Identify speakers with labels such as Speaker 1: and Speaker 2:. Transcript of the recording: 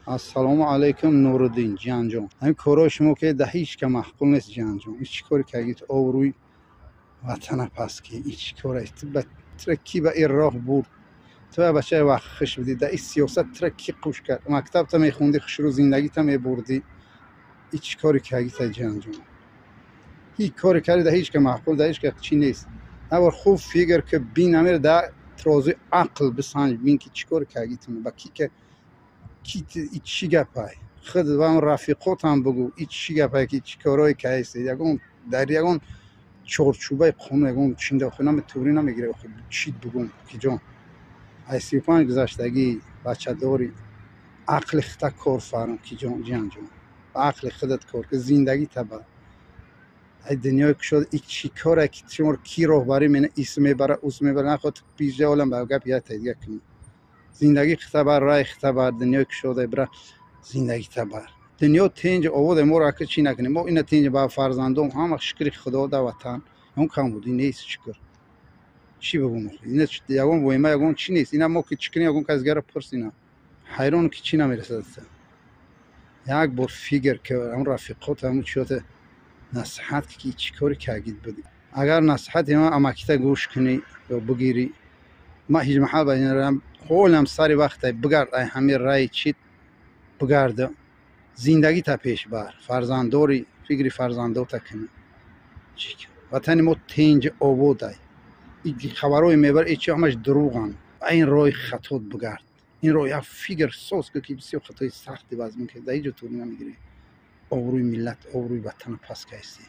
Speaker 1: Ассалому алайкум, Нуруддин ҷиянҷон. Ҳамин корҳои шумо ки да ҳеҷ ка маъқул нест, ҷиянҷон. Ин чӣ коре кардӣ? Ту обрӯи ватана паст ки. Ин чӣ кор аст? Тра ки ба ин роҳ бурд? Ту як бачаи вақтхуш будӣ. Да ин сиёсат тра ки қуш кард? Мактабта мехондӣ, хушрӯ зиндагита мебурдӣ. Ин чӣ коре кардӣ та, ҷиянҷон? Ҳеҷ коре кардӣ, да ҳеҷ ка маъқул, да ҳеҷ ка чӣ нест. Набор хуб фикр ки, бин, амир да тирозуи ақл бисанҷ, бин ки чӣ коре кардӣ ту, ба ки ки чӣ гапай. Худ ва он рафиқотам бугӯ, и чӣ гапай, ки чӣ корҳое кардед. Ягон дар ягон чорчӯбаи қонун, ягон чинда наме туғрӣ намегирад. Чӣ бугӯм, ки ҷон, ай 35 гузаштагӣ, бачадорӣ, ақли худта кор фарм, ки ҷон, ҷиянҷон, ба ақли худат кор ки, зиндагӣ таба ай дунёи кушод. И чӣ коре ки шуморо ки роҳбарӣ мена, ис мебара, ус мебара, нахоҳ пизҷа олам ба гап якта дига кунӣ. Зиндагӣ хита бар, рай хита бар, дунёи кушода бира, зиндагӣ табар. Дунё тинҷ оводе, моро ака чӣ накунем? Мо ина тинҷ ба фарзандом ҳама, шукри Худо, да ватан ягон камбудӣ нест, шукр. Чӣ бигӯм? Ина ягон воима, ягон чӣ нест. Ина мо ки чӣ кунем? Ягон кас дигара пурс. Ина ҳайрон ки чӣ намерасад. Як бор фикр ки, ҳамн рафиқот, ҳамн чиёта насиҳат ки, чӣ коре кардид буд. Агар насиҳати ман амакита гӯш кунӣ ё бигирӣ, ман ҳеҷ маҳал ба ҳолам сари вақте бигард, ай ҳамин раи чит бигарда, зиндагита пеш бар, фарзанддори, фикри фарзандота кунӣ. Ватани мо тинҷ ободай. Хабарҳое мебар, чи ҳамаш дурӯғанд. Ба ин роҳи хатот бигард, ин роҳ як фикр соз ки бисёр хатои сахти вазмин ки дар ҳеҷ ҷо туғрӣ намегирӣ. Обрӯи миллат, обрӯи ватана паст кайсӣ.